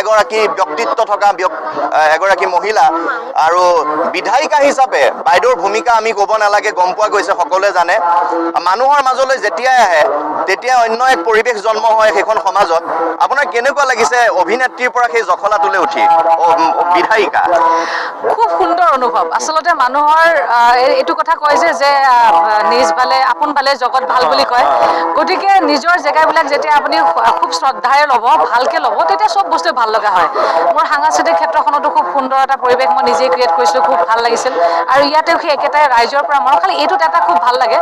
এগৰাকী ব্যক্তিত্ব থকা এগৰাকী মহিলা আৰু বিধায়িকা হিচাপে বাইদেউৰ ভূমিকা আমি ক'ব নালাগে, গম পোৱা গৈছে, সকলোৱে জানে। মানুহৰ মাজলৈ যেতিয়াই আহে, তেতিয়া অন্য এক পৰিৱেশ জন্ম হয় সেইখন সমাজত। আপোনাৰ কেনেকুৱা লাগিছে অভিনেত্ৰীৰ পৰা সেই জখলাটোলৈ উঠি বিধায়িকা? খুব সুন্দৰ অনুভৱ। আচলতে মানুহৰ এইটো কথা কয় যে যে নিজ ভালে আপোন ভালে জগত ভাল বুলি কয়। গতিকে নিজৰ জেগাবিলাক যেতিয়া আপুনি খুব শ্ৰদ্ধাৰে ল'ব, ভালকে ল'ব, তেতিয়া চব বস্তুৱে ভাল লগা হয়। মোৰ সাংস্কৃতিক ক্ষেত্ৰখনতো খুব সুন্দৰ এটা পৰিৱেশ মই নিজেই ক্ৰিয়েট কৰিছিলোঁ, খুব ভাল লাগিছিল। আৰু ইয়াতেও সেই একেটাই, ৰাইজৰ পৰা মৰম। খালি এইটোত এটা খুব ভাল লাগে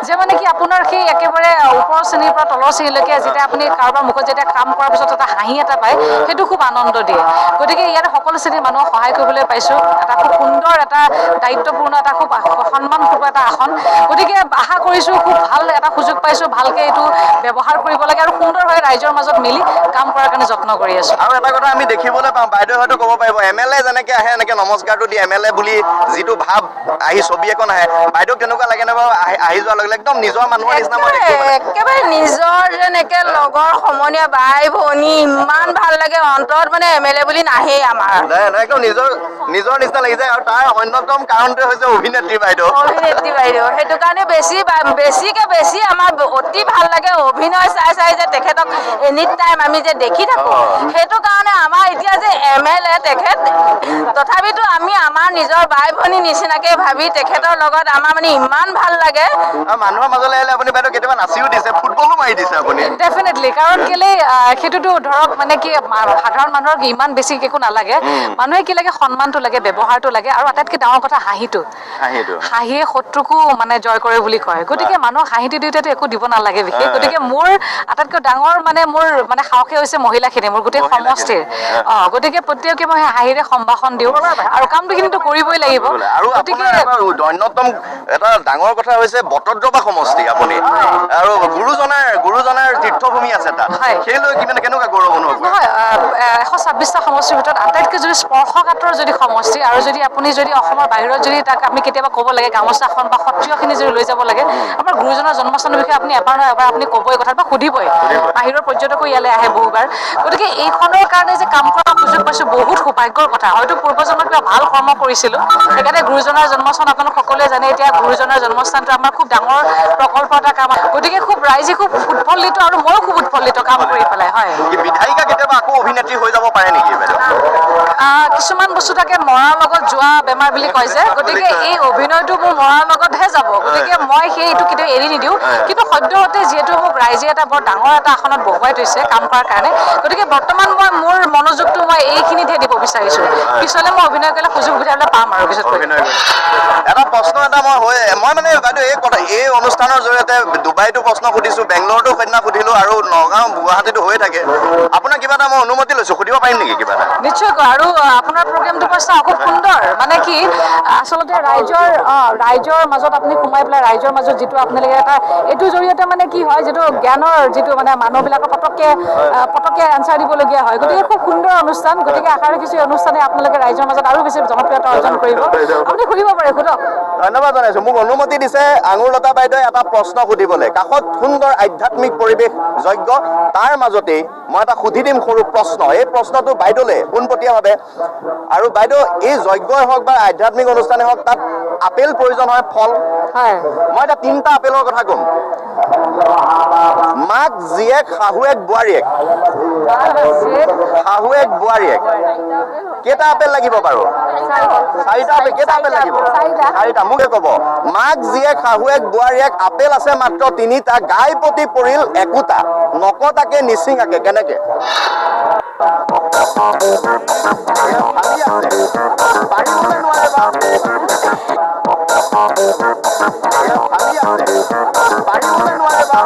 যে মানে কি, আপোনাৰ সেই একেবাৰে ওপৰৰ শ্ৰেণীৰ পৰা তলৰ শ্ৰেণীলৈকে যেতিয়া আপুনি কাৰোবাৰ মুখত যেতিয়া কাম কৰাৰ পিছত এটা হাঁহি এটা পায়, সেইটো খুব আনন্দ দিয়ে। গতিকে ইয়াতে সকলো শ্ৰেণীৰ মানুহক সহায় কৰিবলৈ পাইছোঁ। এটা খুব সুন্দৰ, এটা দায়িত্বপূৰ্ণ, এটা খুব সন্মানপূৰ্ণ এটা আসন। গতিকে আশা কৰিছোঁ, খুব ভাল এটা সুযোগ পাইছোঁ, ভালকে এইটো ব্যৱহাৰ কৰিব লাগে আৰু সুন্দৰভাৱে ৰাইজৰ মাজত মিলি কাম কৰাৰ কাৰণে যত্ন কৰি আছোঁ। আৰু এটা কথা আমি দেখিবলৈ পাওঁ, বাইদেউ হয়তো ক'ব পাৰিব, এম এল এ যেনেকে আহে, এনেকে নমস্কাৰটো দি এম এল এ বুলি যিটো ভাৱ আহি ছবি এখন আহে, বাইদেউক তেনেকুৱা লাগে নে বাৰু? আহি আহি যোৱাৰ লগে লগে একদম নিজৰ মানুহৰ নিচিনা মই দেখো মানে। একেবাৰে নিজৰ যেন, একে লগৰ সমনীয়া, বাই ভনী, ইমান ভাল লাগে অন্তৰত। মানে এম এল এ বুলি নাহেই আমাৰ। নাই নাই, একদম নিজৰ নিজৰ নিচিনা লাগি যায়। আৰু তাৰ অন্যতম কাৰণটোৱে হৈছে অভিনেত্ৰী বাইদেউ। অভিনেত্ৰী বাইদেউ, সেইটো কাৰণে বেছি বেছিকে বেছি আমাৰ অতি ভাল লাগে। অভিনয় চাই চাই যে তেখেতক এনি টাইম আমি যে দেখি থাকো, সেইটো কাৰণে আমাৰ এতিয়া যে এম এল এ তেখেত, তথাপিতো আমি আমাৰ নিজৰ বাই ভনী নিচিনাকে ভাবি তেখেতৰ লগত আমাৰ মানে ইমান ভাল লাগে। আৰু মানুহৰ মাজলৈ আহিলে আপুনি বাইদেউ কেতিয়াবা নাচিও দিছে, ফুটবলো মাৰি দিছে আপুনি। ডেফিনেটলি, কাৰণ কেলে সেইটোতো ধৰক মানে কি, সাধাৰণ মানুহক ইমান বেছি একো নালাগে। মানুহে কি লাগে? সন্মানটো লাগে, ব্যৱহাৰটো লাগে আৰু আটাইতকৈ ডাঙৰ কথা হাঁহিটো। হাঁহিটো। হাঁহিয়ে শত্ৰুকো মানে জয় কৰে বুলি কয়। গতিকে মানুহক হাঁহিটো দিওঁতেতো একো দিব নালাগে বিশেষ। গতিকে মোৰ আটাইতকৈ ডাঙৰ মানে মোৰ মানে সাহসে হৈছে মহিলাখিনি, মোৰ গোটেই মহিলাখিনি। সমষ্টিৰ। গতিকে প্ৰত্যেককে মই হাঁহিৰে সম্ভাষণ দিওঁ আৰু কামটোখিনিতো কৰিবই লাগিব। আৰু গতিকে আপোনাৰ এটা অন্যতম এটা ডাঙৰ কথা হৈছে বটদ্ৰৱা সমষ্টি আপুনি আৰু গুৰুজনাৰ তীৰ্থভূমি আছে তাত। সেই লৈ কিমান কেনেকুৱা গৌৰৱ অনুভৱ কৰে? নহয়, 126টা সমষ্টিৰ ভিতৰত আটাইতকৈ যদি স্পৰ্শকাতৰ যদি সমষ্টি আৰু যদি আপুনি যদি অসমৰ বাহিৰত যদি তাক আমি কেতিয়াবা ক'ব লাগে, গামোচাখন বা সত্ৰীয়খিনি যদি লৈ যাব লাগে, আমাৰ গুৰুজনাৰ জন্মস্থানৰ বিষয়ে আপুনি এবাৰ নহয় এবাৰ আপুনি ক'বই কথা বা সুধিবই। বাহিৰৰ পৰ্যটকো ইয়ালৈ আহে বহুবাৰ। গতিকে এইখনৰ কাৰণে যে কাম কৰাৰ সুযোগ পাইছোঁ, বহুত সৌভাগ্যৰ কথা। হয়তো পূৰ্বজন্মত কিবা ভাল কৰ্ম কৰিছিলোঁ, সেইকাৰণে গুৰুজনাৰ জন্মস্থান আপোনালোক সকলোৱে জানে। এতিয়া গুৰুজনাৰ জন্মস্থানটো আমাৰ খুব ডাঙৰ প্ৰকল্প এটা কাম। গতিকে খুব ৰাইজে খুব উৎফুল্লিত আৰু ময়ো খুব উৎফুল্লিত কাম কৰি পেলাই, হয়। কি বিধায়িকা কেতিয়াবা আকৌ অভিনেত্ৰী হৈ যাব পাৰে নেকি বাইদেউ? কিছুমান বস্তু থাকে মৰাৰ লগত যোৱা বেমাৰ বুলি কয় যে, গতিকে এই অভিনয়টো মোৰ মৰাৰ লগতহে যাব। গতিকে মই সেইটো কেতিয়াও এৰি নিদিওঁ। কিন্তু সদ্যহতে যিহেতু মোক ৰাইজে এটা বৰ ডাঙৰ এটা আসনত বহুৱাই থৈছে কাম কৰাৰ কাৰণে, গতিকে বৰ্তমান মই মোৰ মনোযোগটো মই এইখিনিতহে দিব বিচাৰিছোঁ। পিছলৈ মই অভিনয় কৰিলে সুযোগ সুবিধা হ'লে পাম আৰু পিছত কৰিম। অভিনয় কৰিম। এটা প্ৰশ্ন এটা মই হৈ মই মানে বাইদেউ এই কথা এই অনুষ্ঠানৰ জৰিয়তে ডুবাইতো প্ৰশ্ন সুধিছো, বেংগলৰতো সেইদিনা সুধিলো আৰু নগাঁও, গুৱাহাটীতো হৈ থাকে। আপোনাৰ কিবা এটা মই অনুমতি লৈছো, সুধিব পাৰিম নেকি কিবা এটা? নিশ্চয়কৈ। আৰু আপোনাৰ প্ৰগ্ৰেমটো মই চাওঁ, খুব সুন্দৰ। মানে কি, আচলতে ৰাইজৰ মাজত আপুনি সোমাই পেলাই ৰাইজৰ মাজত যিটো আপোনালোকে এটা এইটোৰ জৰিয়তে মানে কি হয়, যিটো জ্ঞানৰ যিটো মানে মানুহবিলাকৰ পটককে এনচাৰ দিবলগীয়া হয়। গতিকে খুব সুন্দৰ অনুষ্ঠান। গতিকে আশা ৰাখিছোঁ এই অনুষ্ঠানে আপোনালোকে ৰাইজৰ মাজত আৰু বেছি জনপ্ৰিয়তা অৰ্জন কৰিব। আপুনি সুধিব পাৰে, সোধক। ধন্যবাদ জনাইছো। মোক অনুমতি দিছে আঙুৰলতা বাইদেৱে এটা প্ৰশ্ন সুধিবলৈ। কাষত সুন্দৰ আধ্যাত্মিক পৰিৱেশ, যজ্ঞ, তাৰ মাজতেই মই এটা সুধি দিম সৰু প্ৰশ্ন। এই প্ৰশ্নটো বাইদেউলে পোনপটীয়াভাৱে। আৰু বাইদেউ, এই যজ্ঞই হওক বা আধ্যাত্মিক অনুষ্ঠানেই হওক, তাত আপেল প্ৰয়োজন হয়, ফল। হয়। মই এতিয়া তিনিটা আপেলৰ কথা ক'ম। মাক, জীয়েক, শাহুৱেক, বোৱাৰীয়েক। শাহুৱেক, বোৱাৰীয়েক, কেইটা আপেল লাগিব বাৰু? চাৰিটা আপেল। কেইটা আপেল লাগিব? চাৰিটা। মোকে ক'ব, মাক, জীয়েক, শাহুৱেক, বোৱাৰীয়েক, আপেল আছে মাত্ৰ তিনিটা, গাই প্ৰতি পৰিল একোটা, নকটাকে নিচিঙাকে, কেনেকে? ভাবি আছে, পাৰিবনে নোৱাৰে বা? ভাবি আছে, পাৰিবনে নোৱাৰে বা?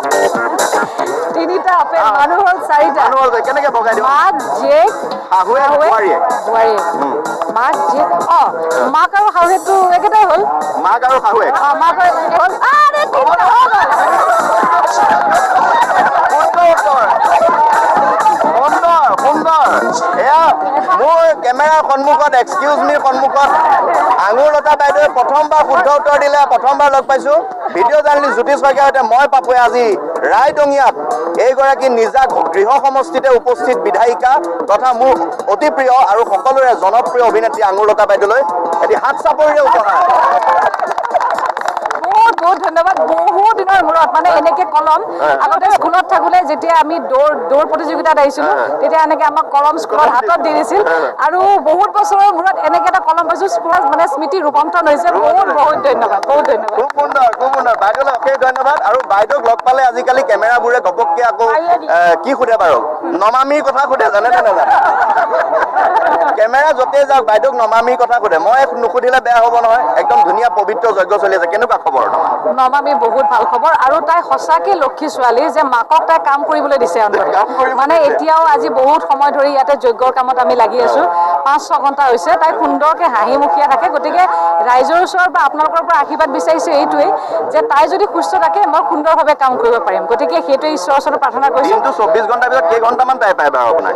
তিনিটা আপেল, মানুহ হ'ল চাৰিটা। মানুহ হ'ল, কেনেকে ভগাই দিব? মাক, জীয়েক, শাহুৱেক, বোৱাৰীয়েক। বোৱাৰীয়েক, মাক, জীয়েক, মাক আৰু শাহুৱেকটো একেটাই হ'ল। মাক আৰু শাহুৱেক। মাক আৰু হ'ল। আৰে, তিনিটা হৈ গ'ল। সুন্দৰ উত্তৰ, সুন্দৰ সুন্দৰ। এয়া। এয়া মোৰ কেমেৰাৰ সন্মুখত, এক্সকিউজ মিৰ সন্মুখত আঙুৰলতা বাইদেৱে প্ৰথমবাৰ শুদ্ধ উত্তৰ দিলে। প্ৰথমবাৰ লগ পাইছোঁ। ভিডিঅ' জাৰ্নেলিষ্ট জ্যোতিষ শইকীয়াৰ সৈতে মই পাপুৱে আজি ৰাইদঙীয়াত এইগৰাকী নিজা গৃহ সমষ্টিতে উপস্থিত বিধায়িকা তথা মোৰ অতি প্ৰিয় আৰু সকলোৰে জনপ্ৰিয় অভিনেত্ৰী আঙুৰলতা বাইদেউলৈ এটি হাত চাপৰিৰে উপহাৰ। বহুত বহুত ধন্যবাদ। বহুত দিনৰ মূৰত মানে এনেকে কলম, আগতে স্কুলত থাকোঁতে যেতিয়া আমি দৌৰ দৌৰ প্ৰতিযোগিতাত আহিছিলো, তেতিয়া এনেকে আমাক কলম স্কুলত হাতত দি দিছিল। আৰু বহুত বছৰৰ মূৰত এনেকে এটা কলম পাইছো, স্কুলত মানে স্মৃতি ৰূপান্তৰণ হৈছে। বহুত বহুত ধন্যবাদ, বহুত ধন্যবাদ। খুব সুন্দৰ, খুব সুন্দৰ। বাইদেউলৈ অশেষ ধন্যবাদ। আৰু বাইদেউক লগ পালে আজিকালি কেমেৰাবোৰে ঘপককে আকৌ কি সোধে বাৰু? নমামিৰ কথা সোধে, জানে নে নাজানে? কেমেৰা য'তেই যাওক, বাইদেউক নমামিৰ কথা সোধে। মই নুসুধিলে বেয়া হ'ব নহয়। একদম ধুনীয়া পবিত্ৰ যজ্ঞ চলি আছে, কেনেকুৱা খবৰ? নমামি বহুত ভাল খবৰ। আৰু তাই সঁচাকে লক্ষী ছোৱালী যে মাকক তাই কাম কৰিবলৈ দিছে অন্ততঃ। কাম কৰিবলৈ মানে দিছে। এতিয়াও আজি বহুত সময় ধৰি ইয়াতে যজ্ঞৰ কামত আমি লাগি আছো, 5-6 ঘণ্টা হৈছে। তাই সুন্দৰকে হাঁহিমুখীয়া থাকে। গতিকে ৰাইজৰ ওচৰৰ বা আপোনালোকৰ পৰা আশীৰ্বাদ বিচাৰিছো এইটোৱেই যে তাই যদি সুস্থ থাকে, মই সুন্দৰভাৱে কাম কৰিব পাৰিম। গতিকে সেইটোৱে ঈশ্বৰৰ ওচৰত প্ৰাৰ্থনা কৰিছো। দিনটো 24 ঘণ্টাৰ ভিতৰত কেইঘণ্টামান তাই পায় বাৰু আপোনাক?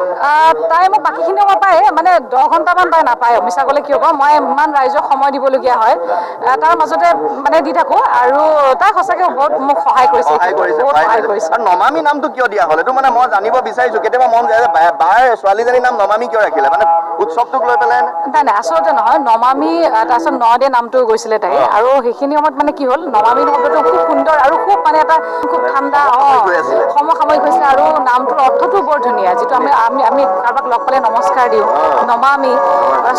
তাই মোক বাকীখিনি সময় পায়, মানে 10 ঘণ্টামান তাই নাপায়। মিছা ক'লে কি হ'ব? মই ইমান ৰাইজক সময় দিবলগীয়া হয়, তাৰ মাজতে মানে দি থাকোঁ। আৰু তাই সঁচাকে বহুত মোক সহায় কৰিছে। সহায় কৰিছে। বহুত সহায় সহায় কৰিছে। কৰিছে। আৰু নমামি নামটো কিয় দিয়া হ'ল, এইটো মানে মই জানিব বিচাৰিছো। কেতিয়াবা মন যায় যে বাৰ ছোৱালীজনীৰ নাম নমামি কিয় ৰাখিলে? মানে উৎসৱটোক লৈ পেলাই নে? নাই নাই, আচলতে নহয়। নমামি, তাৰপিছত ন দে নামটো গৈছিলে তাই। আৰু সেইখিনি সময়ত মানে কি হ'ল, নমামি শব্দটো খুব সুন্দৰ আৰু খুব মানে এটা খুব ঠাণ্ডা সমসাময়িক হৈ আছিলে। সমসাময়িক হৈছে আৰু নামটোৰ অৰ্থটো বৰ ধুনীয়া। যিটো আমি আমি আমি কাৰোবাক লগ পালে নমস্কাৰ দিওঁ, নমামি,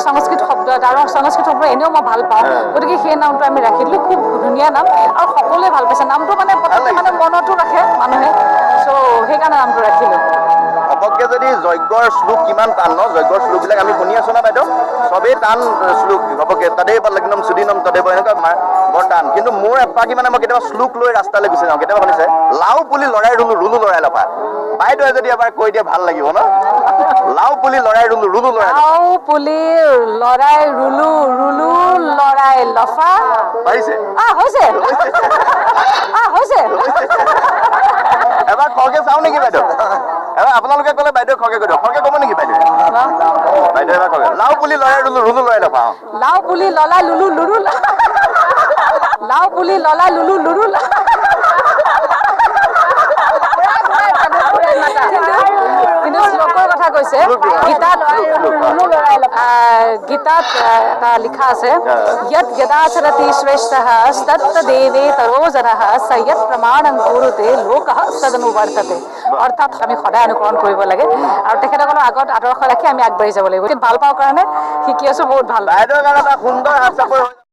সংস্কৃত শব্দ এটা আৰু সংস্কৃত শব্দ এনেও মই ভাল পাওঁ। গতিকে সেই নামটো আমি ৰাখি দিলোঁ। খুব ধুনীয়া নাম আৰু সকলোৱে ভাল পাইছে নামটো। মানে পতককে মানে মনতো ৰাখে মানুহে, চ' সেইকাৰণে নামটো ৰাখিলোঁ। ঘপককে যদি যজ্ঞৰ শ্লোক কিমান টান ন? যজ্ঞৰ শ্লোকবিলাক আমি শুনি আছো না বাইদেউ? চবেই টান শ্লোক। ঘপককে তদেৱ লগ্নম সুদিনম তদেৱ, এনেকুৱা বৰ টান। কিন্তু মোৰ এপাকি মানে মই কেতিয়াবা শ্লোক লৈ ৰাস্তালৈ গুচি যাওঁ। কেতিয়াবা শুনিছে, লাও পুলি লৰাই ৰুলো, ৰুলো লৰাই লফা। বাইদেৱে যদি এবাৰ কৈ দিয়ে, ভাল লাগিব ন? লাও পুলি লৰাই ৰুলো, ৰুলো লৰাই লফা। লাও পুলি লৰাই ৰুলো, ৰুলো লৰাই লফা। পাৰিছে? হৈছে, হৈছে। এবাৰ খৰকে চাওঁ নেকি বাইদেউ? এবাৰ আপোনালোকে ক'লে বাইদেউ খৰকে কৈ দিয়ক। খৰকে ক'ব নেকি বাইদেউ? বাইদেউ, এবাৰ খৰকে, লাও পুলি লৰাই ৰুলো, ৰুলো লৰাই লফা, অ। লাও পুলি ললাই লুলু লুলু, লাও পুলি ললাই লুলু লুলু। কিন্তু কিন্তু শ্লোকৰ কথা কৈছে, গীতাত গীতাত এটা লিখা আছে, यत् यदाचरति श्रेष्ठः तत्तदेवेतरो जनः स यत् প্ৰমাণং কুৰুতে লোকः তদনুবৰ্ততে। অৰ্থাৎ আমি সদায় অনুকৰণ কৰিব লাগে আৰু তেখেতসকলৰ আগত আদৰ্শ ৰাখি আমি আগবাঢ়ি যাব লাগিব। ভাল পাওঁ কাৰণে শিকি আছো, বহুত ভাল। বাইদেউৰ কাৰণে এটা সুন্দৰ হাত চাপৰি হৈ।